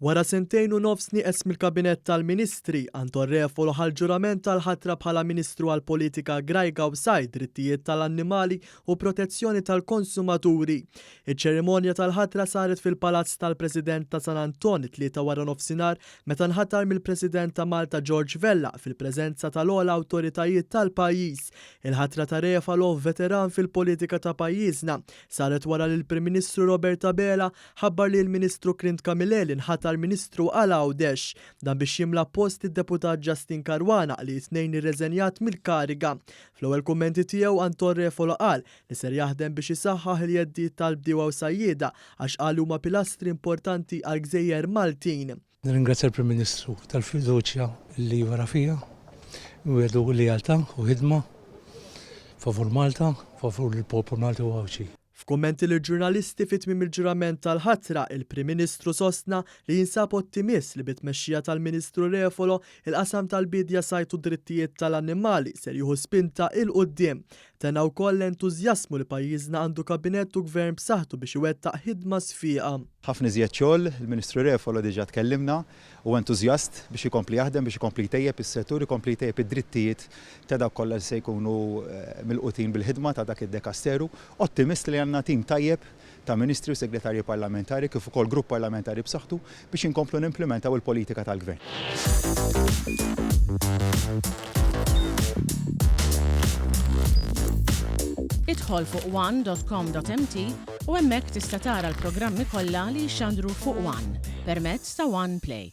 Wara sentejn u nofs nieqes mill-Kabinett tal-Ministri, Anton Refalo ħa l-ġurament tal-ħatra bħala Ministru għall-Politika Agrajga u Sajd, Drittijiet tal-Annimali u Protezzjoni tal-Konsumaturi. Iċ-ċerimonja tal-ħatra saret fil-Palazz tal-President ta' San Anton it-Tlieta waranofsinhar meta nħatar mill-President ta' Malta George Vella fil-preżenza tal-ogħla awtoritajiet tal-pajjiż. Il-ħatra ta' Refalo, veteran fil-politika ta' pajjiżna, saret wara li l-Prim Ministru Robert Abela ħabbar li l-Ministru Clint Camilleri nħatar Ministru għal Għawdex. Dan biex jimla post id-Deputat Justyne Caruana li t-Tnejn irreżenjat mill-kariga. Fl-ewwel kummenti tiegħu Anton Refolo qal li ser jaħdem biex isaħħaħ il-jeddijiet tal-bdiewa u sajjieda għax qal li huma pilastri importanti għall-gżejjer Maltin. Nirringrazzja l-Prim Ministru tal-fiduċja li wera fija. Inwiegħdu lealtà u ħidma favur Malta, favur il-poplu Malti u Għawdxi. F'kummenti lill-ġurnalisti fi tmiem il-ġurament tal-ħatra, il-Prim Ministru sostna li jinsab ottimist li bit-tmexxija tal-Ministru Refolo, il-qasam tal-biedja, sajd u drittijiet tal-annimali ser jieħu spinta 'il quddiem. Tenna wkoll l-entużjasmu li pajjiżna għandu kabinett u gvern b'saħħtu biex iwettaq ħidma sfiqa. Ħafna iżjed xogħol, il-Ministru Refolo diġà tkellimna, huwa entużjast biex ikompli jaħdem biex ikompli jtejjeb is-settur, ikompli jtejjeb id-drittijiet ta' dawk kollha li se jkunu milqutin bil-ħidma ta' dak id-dekasteru. Ottimist li għandna tim tajjeb ta' Ministri u Segretarji Parlamentari kif ukoll grupp parlamentari b'saħħtu biex inkomplu nimplimentaw il-politika tal-Gvern. Idħol fuq one.com.mt u hemmhekk tista' tara l-programmi kollha li jixxandru fuq One permezz ta' One Play.